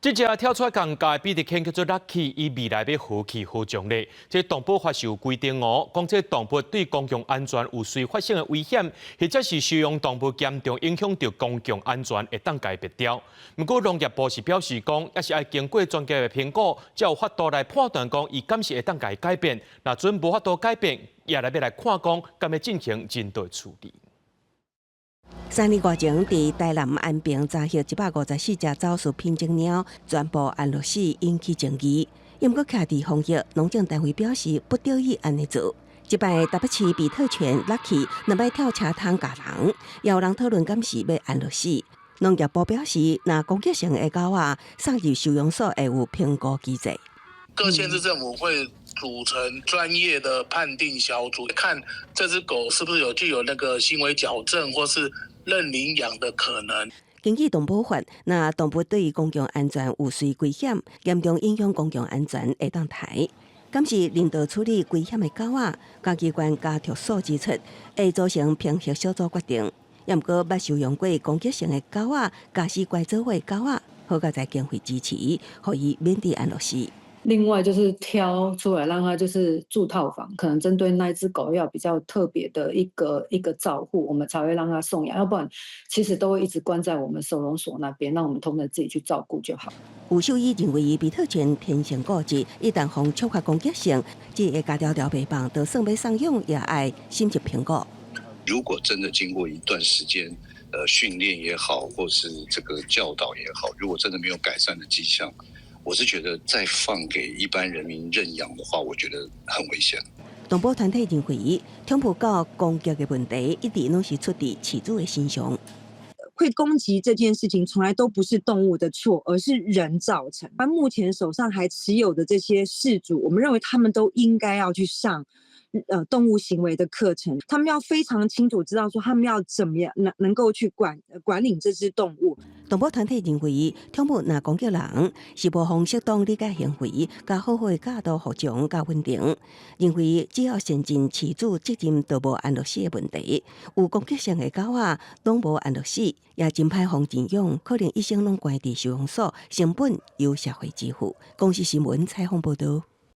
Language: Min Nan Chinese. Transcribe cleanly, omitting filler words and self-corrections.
這隻跳出尷尬，比特犬叫做 Lucky，伊未來欲何去何從咧？這動保法是有規定哦，講這動物對公共安全有隨發生的危險，或者是收容動物嚴重影響著公共安全，會當共伊滅掉。毋過農業部是表示講，猶是愛經過專家的評估，才有法度來判斷講，伊敢是會當共伊改變。若準無法度改變，也來欲來看講，敢欲進行人道處理。3年外前，佇台南安平查獲154隻走私品種貓，全部安樂死，引起爭議。毋過徛佇防疫農政單位表示，不得已按呢做。這擺台北市比特犬 Lucky 兩擺跳車桶咬人，也有人討論敢是欲安樂死。農業部表示，若攻擊性的狗仔送入收容所會有評估機制。各縣市政府會組成專業的判定小組，看這隻狗是不是有具有那個行為矯正或是認領養的可能。根據動保法，若動物對公共安全有隨危險，嚴重影響公共安全，會當刣。敢是人道處理危險的狗仔，嘉義縣家畜所指出，會組成評核小組決定。毋過，捌收容過攻擊性的狗仔、駕駛拐走的狗仔，好佳哉經費支持，予伊免佇安樂死。另外就是挑出來讓他就是住套房，可能針對那隻狗要比較特別的一個一個照護，我們才會讓他送養，要不然其實都會一直關在我們收容所那邊，讓我們同仁自己去照顧就好。有獸醫認為，比特犬天性固執，一旦予觸發攻擊性，這個共牢牢袂放，就算欲送養也愛審慎評估。如果真的經過一段時間，訓練也好，或是這個教導也好，如果真的沒有改善的跡象，我是覺得再放給一般人民認養的話，我覺得很危險。動保團體認為，寵物狗攻擊的問題一直攏是出佇飼主的身上。會攻擊這件事情，從來都不是動物的錯，而是人造成。而目前手上還持有的這些飼主，我們認為他們都應該要去上動物行為的課程，他們要非常清楚知道說他們要怎麼樣能夠去管理這隻動物。動保團體認為，寵物若攻擊人，是無予適當理解行為，佮好好的教導服從佮穩定。認為只要善盡飼主責任，就無安樂死的問題。有攻擊性的狗仔，攏無安樂死，也真歹予認養，可能一生攏關佇收容所，成本由社會支付。公視新聞採訪報導。